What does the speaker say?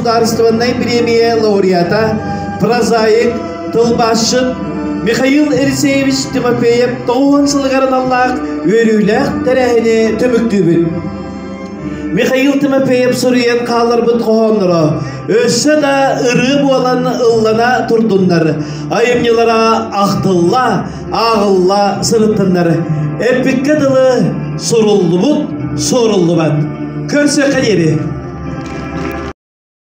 Судаарыстыбаннай бириэмийэ лауреата, прозаик, тылбаасчыт Михаил Елисеевич Тимофеев 90 сылыгар аналлаах үөрүүлээх тэрээһини түмүктүүбүт. Михаил Тимофеев суруйан хаалларбыт хоһоонноро өссө да ырыа буолан ыллана турдуннар, айымньылара ахтылла, ааҕылла сырыттыннар. Эппиккэ дылы суруллубут, суоруллубат. Көрсүөххэ диэри!